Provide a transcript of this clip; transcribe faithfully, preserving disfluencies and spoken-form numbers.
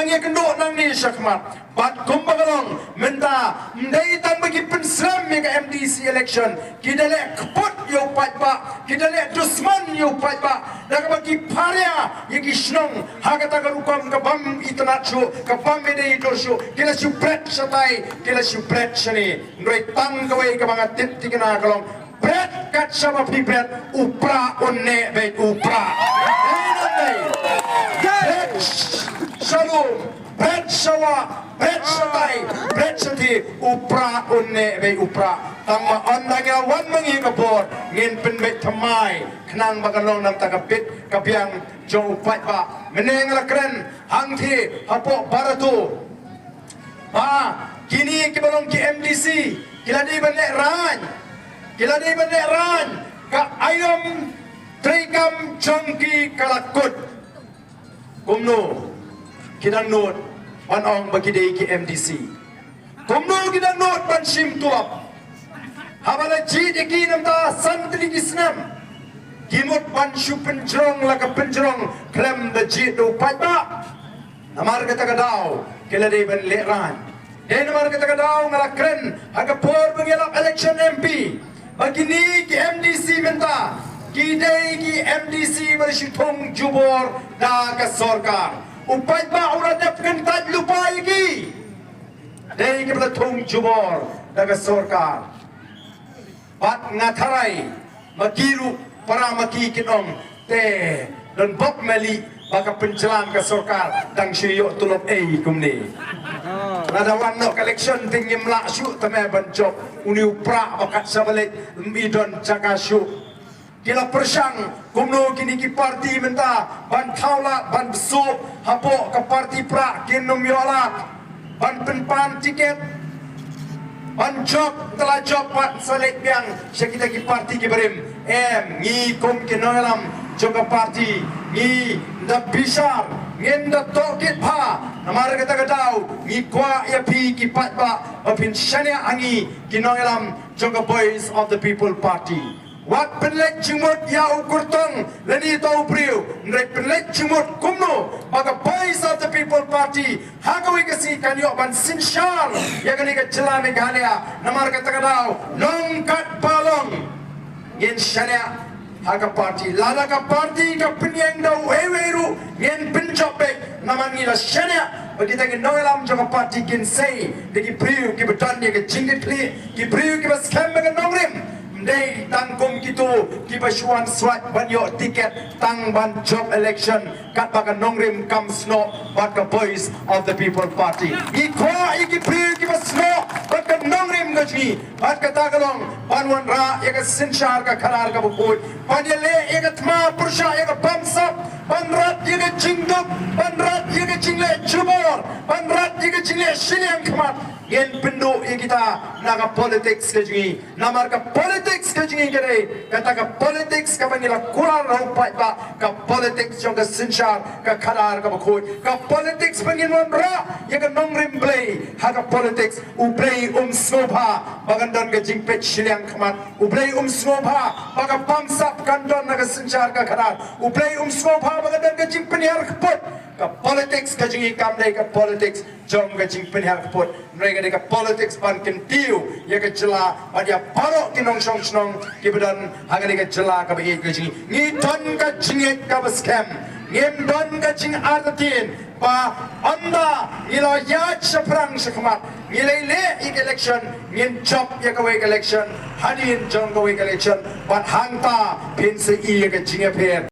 Ngi kynduh nangne shakhmat. Bad kumba ka long mynta, ym dei tang ba ki pynslem ïa ka M D C election, ki da leh kput ïa u paidbah, ki da leh dusman ïa u paidbah, da kaba ki pharia ïa ki shnong ha kata ka rukom ka bym itynnad shuh, ka bym ïadei dur shuh, ki la shu bret shatai, ki la shu bret shane. Hynrei tang kawei kaba nga tip thikna ka long, bret kat shaba phi bret, u Prah un neh beit u Prah. Hei nang dei. Bret shalum, bret shawa, bret shatai, bret shathie, u Prah un neh beit u Prah. Tang ba ynda ngi la wan ma ngi ka bor, ngin pynbeit thymmai khnang ba kan long na ka bynta ka bit ka biang jong u paidbah. Mynne nga la kren hangthie hapoh Barato ba kine kiba long ki M D C ki la dei ban lehraiñ, ki la dei ban lehraiñ, ka aïom treikam jong ki ka la kut. Kumno ki dang nud ban ong ba ki dei ki M D C? Kumno ki dang nud ban shim tulop? Haba la jied ïa ki na ka bynta san tylli ki snem, ki mut ban shu pynjrong la ka pynjrong khlem da jied da u paidbah. Namar kata ka daw ki la dei ban lehraiñ. Dei namar kata ka daw nga la kren ha ka por ba ngi ïalap election M P ba kine ki M D C mynta ki dei ki M D C ba la shu thung jubor da ka sorkar. U paidbah u la dep kyntait lypa ïa ki. Dei kiba la thung jubor da ka sorkar. Bad nga tharai ma ki ruh para ma ki kin ong, te don bok mali ba ka pynjlan ka sorkar dang shu ïoh tulop ei kumne. Lada wan noh ka election te ngim lah shuh te me ban jop, une u Prah ba kat shaba leit ym i don jaka shuh. Ki la pyrshang kumno kine ki party mynta ban thaw lad ban bsuh hapoh ka party Prah, kin ym ïoh lad ban pynpan tiket ban jop, te la jop pat sa leit biang sha kita ki party ki barim. Em, ngi kum ki nongïalam jong ka party ngi da bishar, ngin da tohkit bha. Namar kata ka daw ngi kwah ïa phi ki paidbah ba phin shaniah ha ngi ki nongïalam jong ka Voice of the People Party. Wat pynleit jingmut ïa u kyrtong lane ïa uto u briew, hynrei pynleit jingmut kumno ba ka Voice of the People Party ha kawei ka sngi kan ïoh ban synshar ïa kane ka jylla Meghalaya. Namar kata ka daw long katba long ngin shaniah ha ka party. Lada ka party ka pynïeng da uwei uwei ruh ngin pynjop beit. Namar ngi la shaniah ba kita ki nongïalam jong ka party kin sei da ki briew kiba don ïa ka jingkitkhlieh, ki briew kiba skhem ba ka nongrim. Ym dei tang kum kito kiba shu wan swait ban ïoh tiket tang ban jop election katba ka nongrim kam snoh bad ka Voice of the People Party. Ngi kwah ïa ki briew kiba snoh bad ka nongrim ka jong ngi. Bad kata ka long ban wanrah ïa ka synshar ka khadar kaba khuid, ban ïaleh ïa ka thma pyrshah ïa ka bamsap, ban rat ïa ka jingduk, ban rat ïa ka jingleh jubor, ban rat ïa ka jingleh shiliang khmat. Ngin pynduh ïa kita na ka politics ka jong ngi. Namar ka politics ka jong ngi ka dei kata ka politics kaba ngi la kular ha u paidbah, ka politics jong ka synshar ka khadar kaba khuid, ka politics ba ngin wanrah ïa ka nongrim Blei ha ka politics. U Blei um sngewbha ba kan don ka jingpeit shiliang khmat. U Blei um sngewbha ba ka bamsap kan don ha ka synshar ka khadar. U Blei um sngewbha ba kan don ka jingpynhiar kput. Ka politics ka jong ngi kam dei ka politics jong ka jingpynhiar kput. Hynrei ka dei ka politics ban kyntiew ïa ka jylla bad ïa baroh ki nongshong shnong kiba don ha kane ka jylla kaba ïeit ka jong ngi. Ngi don ka jingngeit kaba skhem. Ngim don ka jingartatien ba ynda ngi la ïaid shaphrang shakhmat, ngi la leh ïa ka election, ngin jop ïa kawei ka election hadien jong kawei ka election. Bad hangta phin sa ïohi ïa ka jingïapher